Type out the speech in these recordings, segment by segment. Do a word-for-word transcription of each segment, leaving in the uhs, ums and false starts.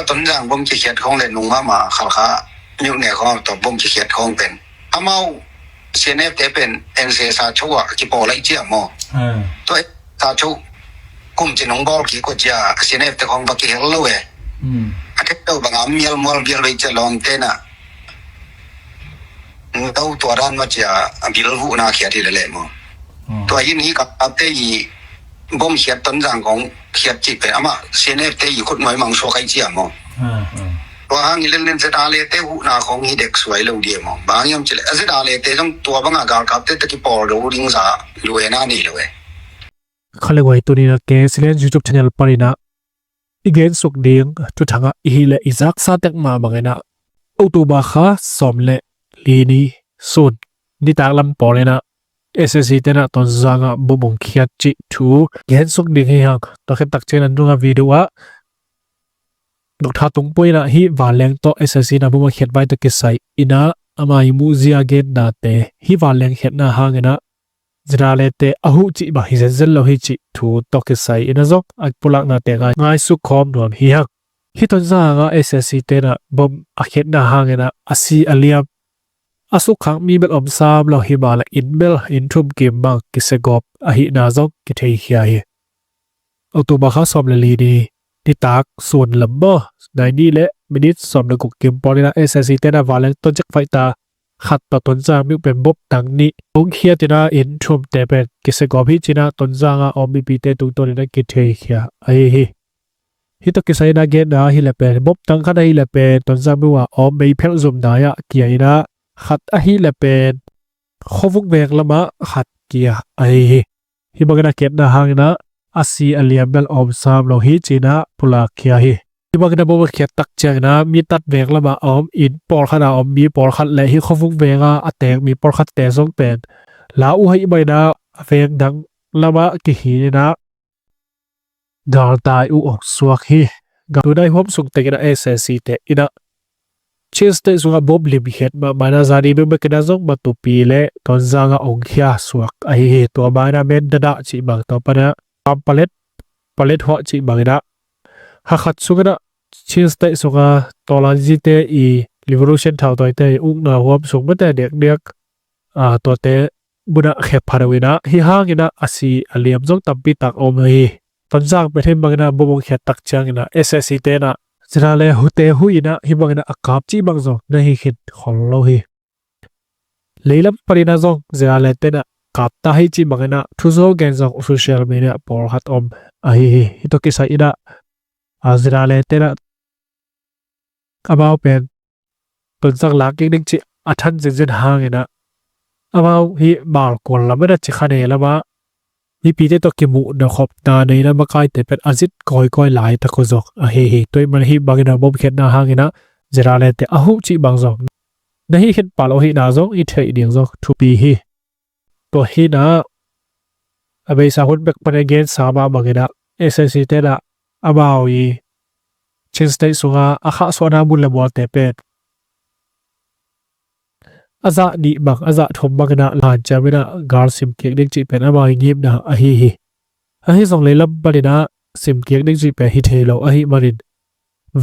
Tonzang bom kikhiat khong le nung mahmah Khalkha myone khong tawh bom kikhiat khong pen amau C N F te pen N S S a cho ah kipawl lai ciam maw? Tua sa cho kum ci nung bawl kik uh cia C N F te khong va kihel lo e. A thek to bang a mial mual bial vei cia lawm te na do tua dan ma cia a bil vuhna khiat hi le leh maw? Tua in hi ka ate i bom khiat Tonzang kong khiat cih pen amah C N F te i khut nuai mang suak ai ciam maw? Tua hang i len len Z R A te huhna khong hi dek suai lo dia maw? Bang hiam cih leh a Z R A te zong tua banga galkap te te kipawl do ding za luena nei lo e. Kha le guai, tuni na K S L N YouTube channel panin ah i gensuk ding thuthang ah i hih leh i zaksa tek mah bangin ah October kha sawm le li ni sun nitak lam pawl in ah S S C te in ah Tonzang ah bom hong khiat cih thu gensuk ding hi hang. Tua khit tak ciangin a nunga video ah Doctor Tung Pui in ah hih vanleng tawh S S C in ah bom a khiat vai tawh kisai in ah ama i muhzia gennate hih vanleng khiatna hangin ah Z R A te a huh cih bang hi zenzen lo hi cih thu tawh kisai in ah zong a pulaknate ngai, ngaisuk khawm nuam hi hang. Hih Tonzang ah S S C te in ah bom a khiatna hangin ah a si a liam, a sukkhak mi bel om sam lo hi mah leh inn bel inn thum kim bang kisiagawp ahihna zong kitheikhia hi. October kha sawm le li ni nitak sun lam maw, nai nih le minit sawm le guk kim pawl in ah S S C te in ah vanleng tawh jet fighter khat tawh Tonzang mi uh pen bom tang nih hong khiat in ah inn thumte pen kisiagawp hi ci-in ah Tonzang ah a om mipite tungtawn in ah kitheikhia ahi hi. Hih tawh kisai in ah genna ahih leh pen bom tang khat ahih leh pen Tonzang mi uh a om meiphelh zum dai ah kia in ah khat ahih leh pen khuavung veng lamah khat kia ahi hi. Hih bangin a khiatna hangin ah a si a liam bel om sam lo hi ci-in ah pulakkhia hi. Hih bangin a bom a khiat tak ciangin ah mi tat veng lamah a om inn pawlkhat a om mi pawlkhat le hih khuavung veng a a teek mi pawlkhatte zong pen la uh ahih manin ah a veng dang lamah kihih in ah galtai uh hong suak hi. Tunai huam sung tekin ah S S C te in ah Chin State sungah bom limkhiat mahmah in ah zani bekbek in ah zong Matupi le Tonzang ah hong khia suak ahi hi. Tua bangin ah Mendadah cih bang, tua pan ah Pampalek, Paletwa cih bangin ah kha khat sungin ah Chin State sungah Tawlanzi te i revolution thautawite i ukna huam sung mate diakdiak tuate mun ah khepha lo in ah hih hangin ah a si a liam zong tampi tak om hi. Tonzang pen hih bangin ah bom hong khiat tak ciangin ah S S C te in ah Z R A te huh in ah hih bangin ah a kap cih bang zong na hi khin khol lo hi. Leilam panin ah zong Z R A te in ah kap ta hi cih bangin ah thuzo gen zong social media pawlkhat om ahi hi. Hih tawh kisai in ah Z R A te in ah amau pen Tonzang lak kik ding cih a than zenzen hangin ah amau hih Malkual lam in ah Cikha ne lamah mipite tawh kimuhna khopna nei in ah makaite pen a zit kawikawi laitak uh zong ahi hi. Tua ahih manin hih bangin ah bom khiatna hangin ah Z R A te a huh cih bang zong na hi khin pah lo ahihna zong i theih ding zong thupi hi. Tua hi in ah a beisa hun bek pan a gensa mah bangin ah S S C te in ah amau i Chin State sungah a khahsuahna mun le mualte pen a zah nih bang a zah thum bangin ah lanciam in ah gal simkik ding cih pen amau i ngimna ahi hi. Ahi zong leilam panin ah simkik ding cih pen hi thei lo ahih manin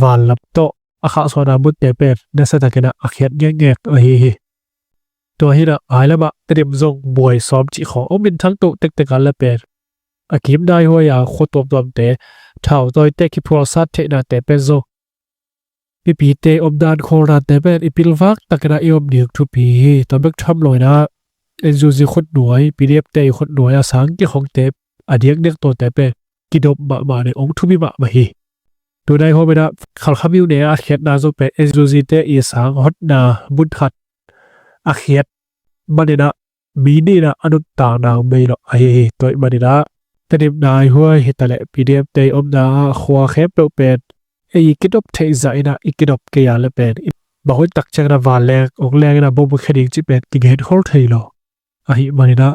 vanlam tawh a khahsuahna munte pen nasa takin ah a khiat ngekngek ahi hi. Tua hi in ah mailamah Tedim zong buai sawm cih khawng hong minthang to tektek a le pen a kim naihuai a khua tuamtuamte thautawite kiphualsat theihnate pen zong mipite omdan khawlnate pen i pilvak takin ah i om ding thupi hi. Tua bek tham lo in ah N U G khutnuai, P D F te i khutnuai a sang kikhongte a diakdiak tuate pen kidop mahmah in hong thupi mahmah hi. Tunai huam in ah Khalkha myone a khiatna zong pen N U G te i sang hotna mun khat a khiat manin ah mi nih in ah a nuntak nang bei lo ahi hi. Tua ahih manin ah Tedim naihuai hi ta leh P D F te i omna ah khua khempeuh pen ei kidop theih zah in ah i kidop kei a le pen bang hun tak ciangin ah vanleng hong leng in ah bom khia ding cih pen kigen khol thei lo. Ahih manin ah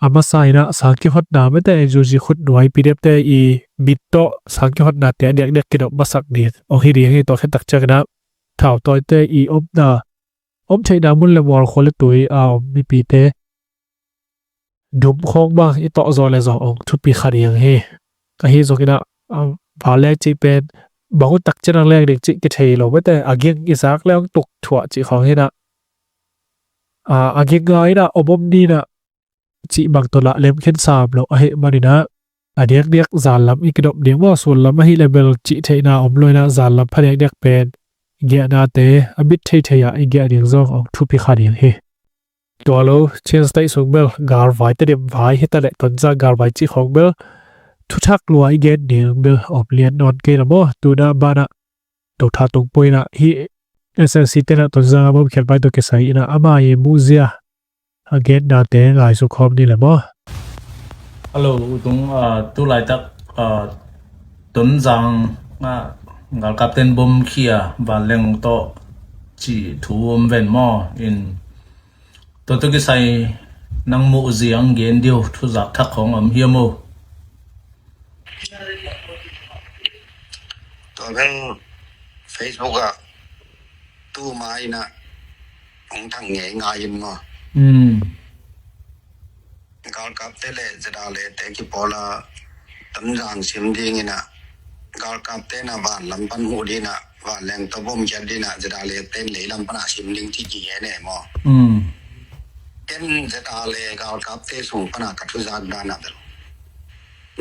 a masa in ah sang kihotna mate N U G khutnuai P D F te i mit tawh sang kihotnate a diakdiak kidop masak ding hong hi ding hi. Tua khit tak ciangin ah thautawite i omna om theihna mun le mual khua le tui a om mipite dum khawng bang i tawh zaw le zong hong thupi kha ding hi. Ahi zongin ah vanleng cih pen bang hun tak ciang ang leng ding cih kithei lo mete, a ging i zak leng tuk thuah cih khawng hi na. A, a ging ngai na om om ni na cih bang tawh lah lemkhen sam lo ahih manin ah, a diakdiak zan lam i kidop ding maw, sullam ahih leh bel cih theihna om lo in ah, zan lam pha diakdiak pen i giahnate a bit theithei ah i giah ding zong hong thupi kha ding hi. Tua lo, Chin State sung bel galvai Tedim vai hi ta leh, Tonzang galvai cih khawng bel thuthak lua i gen ding bel om lian nawn kei la maw. Tu in ah banah Dr. Tung Pui in ah hih S N C te in ah Tonzang a bawmkhiat pai tawh kisai in ah ama i muhzia a gennate ngaihsut khawm ni le maw. Hello, U Tung, ah, tu laitak, ah, Tonzang ah galkapten bom khia vanleng tawh cih thu om ven maw. In tua tawh kisai nang muhzia gen ding thu zak thak khawng om hiam maw? Tua bel Facebook ah tu ma in ah hong thang ngei ngai in maw. Hmm. Galkapte le ZRA le te kipawl a Tonzang sim ding in ah, galkapte in ah vanlam pan huh ding in ah, vanleng tawh bom khiat ding in ah, ZRA le te in leilam pan a sim ding cih kigen e maw. Hmm. Ken ZRA le galkapte sung pan a ka thu zak dan ah bel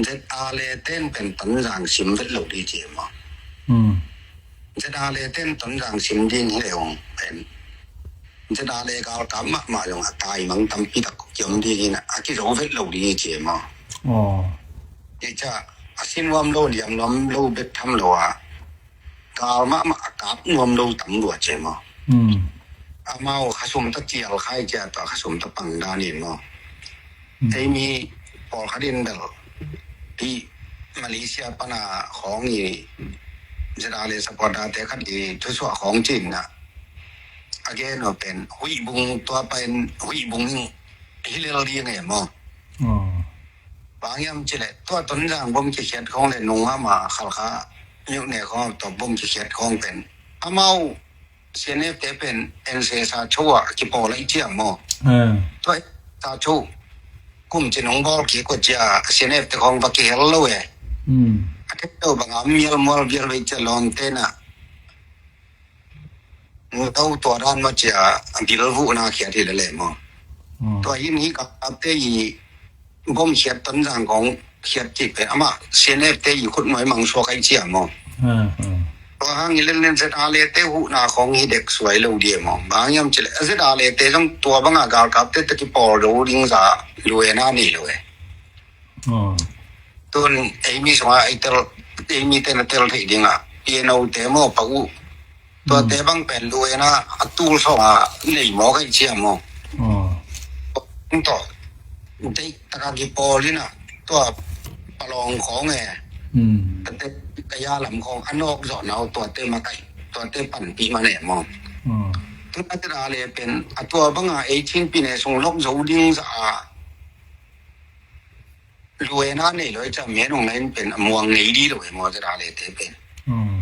ZRA le te in pen Tonzang sim vet lo ding ci e maw. Hmm. ZRA le te in Tonzang sim ding hi le ung pen ZRA le galkap mahmah zong a taimang tampi tak kiom ding in ah, a kizo vet lo ding ci e maw. Aw. Hi ciang a si nuam lo, liam nuam lo bek tham lo a, gal mahmah a kap nuam lo tam lua ci e maw. Hmm. Amau khasum ta cial khai cia tua khasum ta pang dan in maw. Hmm. Ei mi pawlkhat in bel hih Malaysia pan a khawng i ZRA le supporter te khat i thusuah khawng ci in ah, a gen uh pen Huih Bung, tua pen Huih Bung in hi lel ding e maw. Aw. Bang hiam cih leh tua Tonzang bom kikhiat khawng le nung a ma Khalkha myone khawng tawh bom kikhiat khawng pen amau CNF te pen N C Sa Cho ah kipawl lai ci a maw. Eh. Tua Sa Cho kum ci nung bawl kik uh cia CNF te khawng va kihel lo e. Hmm. A thei lo bang a mial mual vial vei cia lawmte in ah Ngau tua dan maw cia a bil vuhna khiat hi lele maw. Hmm. Tua in hih galkapte i bom khiat Tonzang kong khiat cih pen amah CNF te i khut nuai mang suak ai cia maw. Hmm, hmm. Tua hang i len len ZRA le te huhna kong hi dek suai lo ding maw. Bang hiam cih leh ZRA le te zong tua bang a galkapte te kipawl lo ding za luena nei lo e. Hmm. Tun ei mi sung a ei tel, ei mi te na tel thei ding a, PNO te maw, PAU. Tua te bang pen luena a tul sawng a nei maw kai cia maw. Aw. Tung tawh deih taka kipawl in ah tua Palawng khawng e. Hmm. Tate ka ya lam khawng a nawk zawh nau tua te makai, tua te panpih man e maw. Aw. Tun a te da le pen a tua bang a ei Chin pi ne sung lok zo ding za a luena nei lo i ca men ong lain pen a muang nei di lo e maw, ZRA le te pen. Hmm.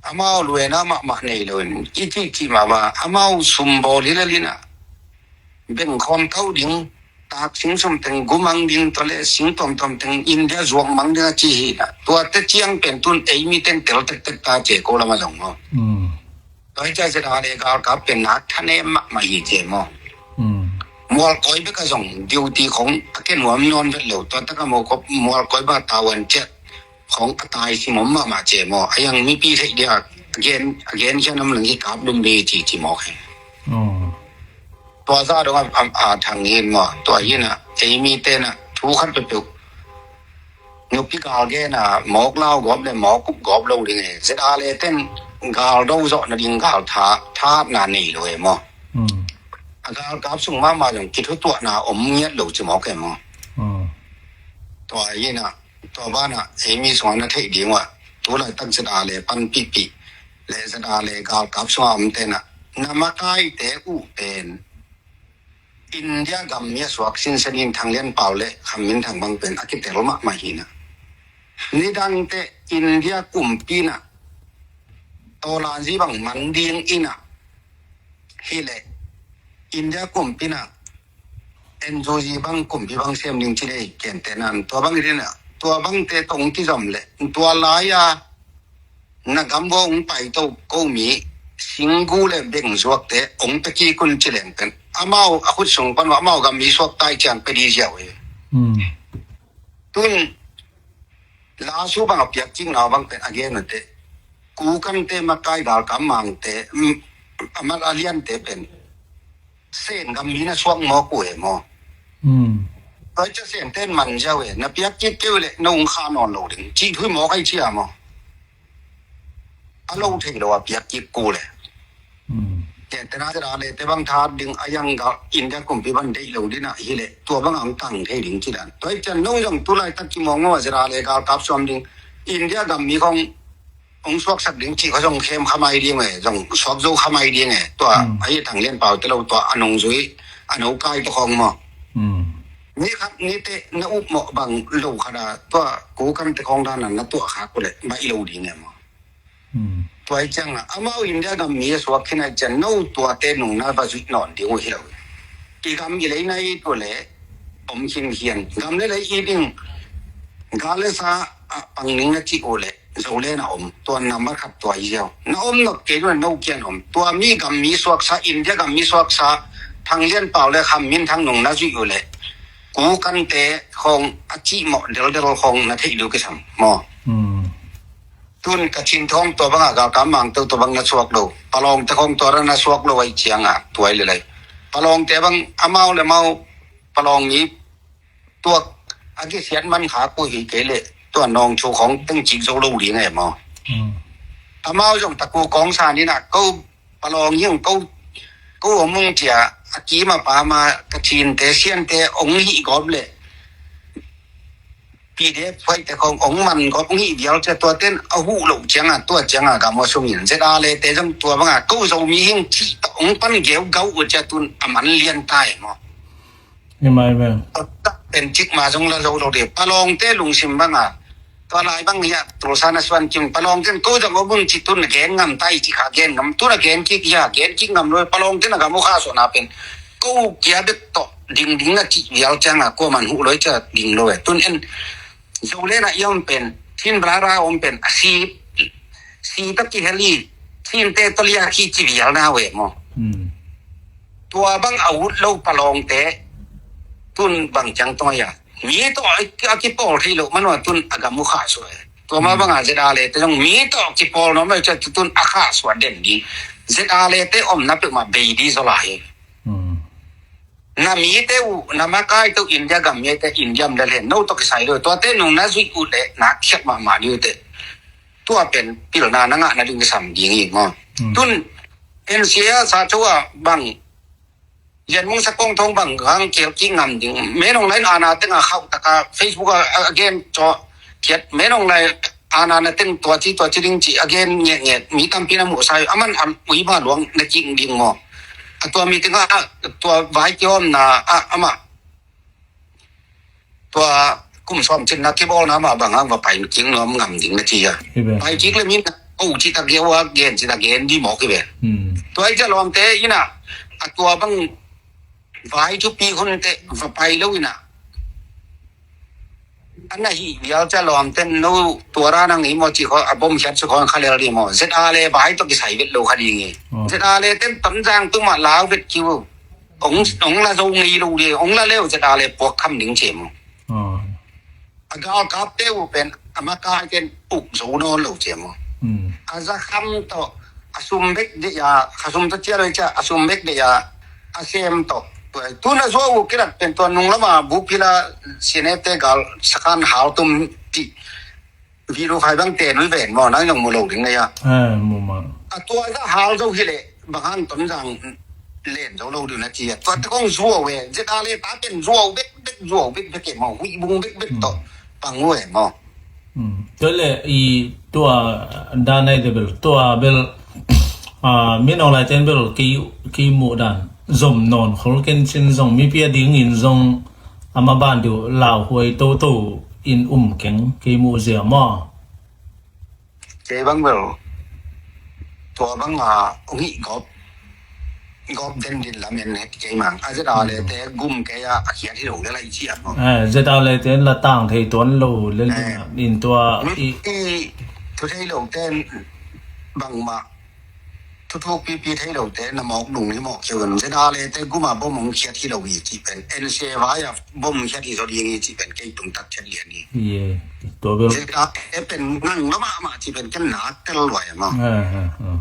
Amau luena mahmah nei lo in i cih cih mahmah amau sum bawl hi lel in ah bengkhawm tau ding, tak sing sum teng gumang ding tua le sing tuamtuam teng India zuak mang ding a ci hi na. Tuate ciang pen tun ei mi teng tel tektek ta ce ko lama zong maw. Hmm. Tua hi ciang ZRA le galkap pen nak thanem mahmah hi ce maw. Hmm. Mualkawi bek a zong duty khong a ke nuam nawn vet lo. Tua taka maw kop Mualkawi ba tawan ciat khong a tai sim om mahmah ce maw. A yang mipi theih dia a gen, a gen cian om lang hi kap dum de ci ci maw khe. Oh. Tua za dong a, a, a thang hin maw. Tua hi na ei mi te na thu khat peuhpeuh nupi gal gen a mawk lau gawp le mawk kup gawp lo ding e. ZRA le ten gal do zawh nading gal tha, thatna nei lo e maw. Hmm. A galkap sung mahmah zong kithutuahna om ngiat lo ci mawk e maw. Hmm. Tua hi na, tua banah ei mi sung a na theih ding uh a, tu laitak ZRA le panpihpih le ZRA le galkap sung a om te na, na makaite uh pen India gam mi a suak sinsen in Thang Lian Pau le Kham Min Thang bang pen a kitel mahmah hi na. Nidangte India kumpi na tawlanzi bang man ding in a hi le India kumpi na N G O bang kumpi bang sem ding ci le kente nan tua bang hi na, tua bangte tong kizom le tua lai a na gam vua hong paito ko mi singgu le beng zuakte hong pia kik un ci leng pen amau a khut sung pan amau gam mi suakta hi ciang pia ding ziau hi. Tun lasu bang a piak cik na bang pen a gen ute, kukante makai galkap mangte, mm, a mat a liante pen Sen gam mi na suak mawk uh e maw? Tua hi ciang Sen ten man ziau e, na piak kik kei uh leh na hong kha nawn lo ding cih thu hi mawk ahi cia maw? A lo thei lo a piak kik kul e. Ken tena ZRA le te bang that ding a yang ga India kumpi bang deih lo ding a hi leh tua bang a hong tang thei ding ci dan. Tua hi ciang no zong tu laitak kimawk mawk a ZRA le galkap suam ding India gam mi khong hong suaksak ding cih kha zong khem kha mai ding e, zong suak zo kha mai ding e. Tua ahi Thang Lian Pau te lo tua a nungzui a nokai te khong maw? Ni khat ni te na upmawh bang lo khat a tua kukante khong dan a na tuah khak uh leh baih lo ding e maw? Tua hi ciang a amau India gam mi a suak khin a hi ciang no tuate nung na va zuih nawn ding uh hi lo. I gam i lei na it uh leh om khinkhian. Gam le lei it ding gal le sa a pang ning na cih uh leh Zoland a om, tua nambat khat tua hi ziau. Na om nop kei uh leh no kiang om. Tua mi gam mi suaksa, India gam mi suaksa Thang Lian Pau le Kham Min Thang nung na zuih uh leh kukante khong a cihmawh deldel khong na theih ding kisam maw? Tun Kachin te khong tua bang a galkap mang te uh tua bang na suak lo. Palawngte khong tua ra na suak lo ahi ciang a tua hi lelai. Palawngte bang amau le mau Palawng mi tuak a kisiat man kha ko hi kei leh tua nawngthu khong teng cik zo lo ding e maw? Amau zong taku kawng sa ni na ko Palawng hi ung ko, ko om ung cia a kim a pam a Kachinte Siante ong hih gawp leh PDF huaite khong ong man gawp ong hih vial cia tua ten a huh loh ciang a tua ciang a gam aw sungin ZRA le te zong tua bang a ko Zomi hi ung cih tawh ong pan geu gauh uh cia tun a man lian ta e maw? Hi mai ve. Tua tak pen cik ma zong la zo lo de. Palawngte lungsim bang a tua lai bang hi a Tulsa na suan kim Palawngte ko zong om un ci tun a gen ngam ta i ci kha gen ngam tun a gen kik hi a gen kik ngam lo Palawngte na gam uh kha suahna pen ko kia bek tawh ding ding na cih vial ciang a kua man huh lo i cia ding lo e tun en Zoland a i om pen Chin Brother a om pen a si si ta kihel i Chinte tawh lia khi ci vial na ve maw? Tua bang a ut lo Palawngte tun bang ciang tong a mi tawh a kipawl thei lo man ua tun a gam uh khah suah e. Tua ma bang a ZRA le te zong mi tawh kipawl nuam lo cia tun a khah suah den ding. ZRA le te omna peuhmah bei ding zaw lai hi. Na mite uh na makaite uh India gam mite India om lel hen no tawh kisai lo tuate nung na zuih uh leh na khiat mahmah ding uh teh. Tua pen pilna na ngah nading kisam ding hi maw? Tun NCA sa cho ah bang Lian Mung Sa Kong Thong bang hang kel kik ngam ding. Menong lain ana teng a khauh taka Facebook a gen cho kiat Menong lai ana na teng tua ci tua ci ding ci a gen ngetnget mi tampi na muhsai aman a ui ba luang na kik ding maw? A tua mi teng a tua vai kiom na a amah tua kum sawm cin na kibawlna mah bang hang va pai kik nuam ngam ding na ci a. Pai kik le mi na ko ci ta geu a gen ci ta gen di mawk hi ve. Tua i ca lawmte ina a tua bang vai thupi hun te va pai lo ina a na hi vial ca lawmte no tua ra nang ni maw ci kho a bom hiat su kho kha lel di maw ZRA le vai to kisai vet lo kha ding hi. ZRA le ten Tonzang tu mah lau vet kiu. Ong ong la zo ngei lo de ong la leu ZRA le puak kham ding ce maw? A galkapte uh pen a makaite in uk zo nawn lo ce maw? A za kham tawh a sum bek deih a kha sum tawh cia lo cia a sum bek deih a a sem tawh. Tun a zuau uh kilat pen tua nung lama bupila sinete gal sakan hal tum ti Video file bang te nui ven maw nang zong mu lo ding nei a. A tua za hal zo hi leh bang han Tonzang len zo lo ding na ci a tua te kong zuau e ZRA le ta pen zuau bek bek zuau bek bek e maw huih bung bek bek tawh pang uh e maw. Tua le i tua dan ai te bel tua bel a min ong lai ten bel kei kei mu dan zom nawn khol ken cin zong mipi a dingin zong a ma ban diu lauhuai toto in um keng kei mu zia maw? Kei bang bel tua bang a ong hih gawp gawp den din lam en het kei mang a ZRA le te gum kei a a khiat hi lo le lai ci a maw? ZRA le te la tang thei tuan lo le in tua i thu thei lo ten bangmah thuthuk pipi thei lote na mawk nung hi mawk keu in, zena lete guma bom hong khiat hi lo hi cih pen, N C A vai a bom hong khiat hi zaw ding hi cih pen kei tung tat khiat lian hi. Ye, tua bel. Zena e pen ngang lo mahmah cih pen ken nak tel luai a maw. Ah, ah, ah.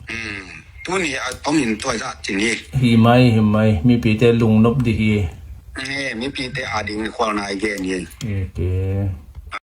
Hmm. Tuni a tomin tua zah cin hi. Hi mai, hi mai. Mipite lungnop dih hi. Eh, mipite a ding khual nai gen hi. Eke.